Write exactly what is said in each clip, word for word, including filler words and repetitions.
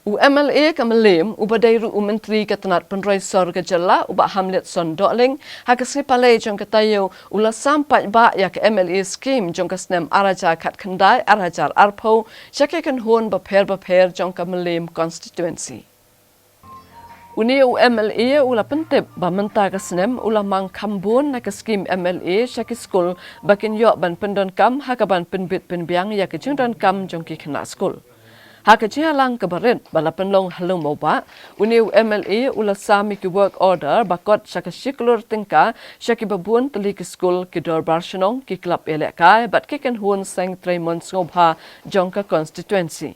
U MLA ka Mylliem, uba dei ruh u Myntri ka tnat pynroi sor ka jylla, u Bah Hamletson Dohling, ha ka sngi Palei jong ka taïew, u la sam paidbah ïa ka MLA scheme jong ka snem ar hajar khatkhyndai ar hajar arphew, sha ki kynhun bapher bapher jong ka Mylliem constituency. Une u MLA u la pyntip ba mynta ka snem u la mang kham bun na ka scheme MLA sha ki skul ba kin ïoh ban pyndonkam ha kaban pynbit pynbiang ïa ka jingdonkam jong ki khynnah skul. Ha ka jingïalang kaba rit ba la pynlong ha Lum Mawbah, une u MLA u la sam ïa ki work order ba kot sha ka shi klur tyngka sha kiba bun tylli ki skul, ki dorbar shnong, ki klub ïalehkai bad ki kynhun seng trei mon sngewbha jong ka constituency.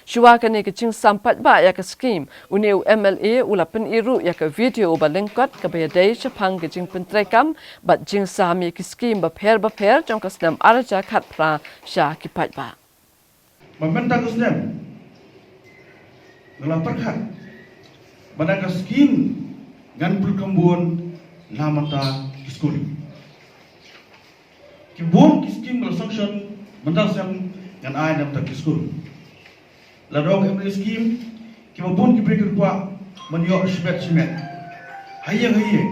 Shuwa kane ka jingsam paidbah ïa ka scheme, une u MLA u la pyni ruh ïa ka video uba lyngkot kaba ïadei shaphang ka jingpyntreikam bad jingsam ïa ki scheme bapher bapher jong ka snem ar hajar khatphra sha ki paidbah. Ba mynta ka snem nga la pyrkhat ba na ka scheme ngan pyndonkam bun namar ki skul. Ki bun ki scheme ba la sanction mynta ka snem ngan ai namar ki skul. La dang MLA scheme, kiba bun ki briew ki kwah ban ïoh shimet shimet ha ïing ha ïing.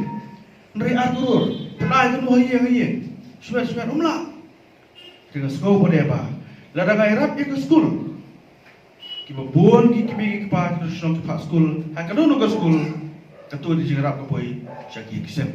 Hynrei ar klur pynai kumno ha ïing ha ïing, shimet shimet, um lah. Te nga sngew ba dei ba lada nga ïarap ïa ka skul, kiba bun ki kmie ki kpa ki nongshong ki phah skul ha kano kano ka skul, kato ka dei ka jingïarap kaba poi sha ki ïing ki sem.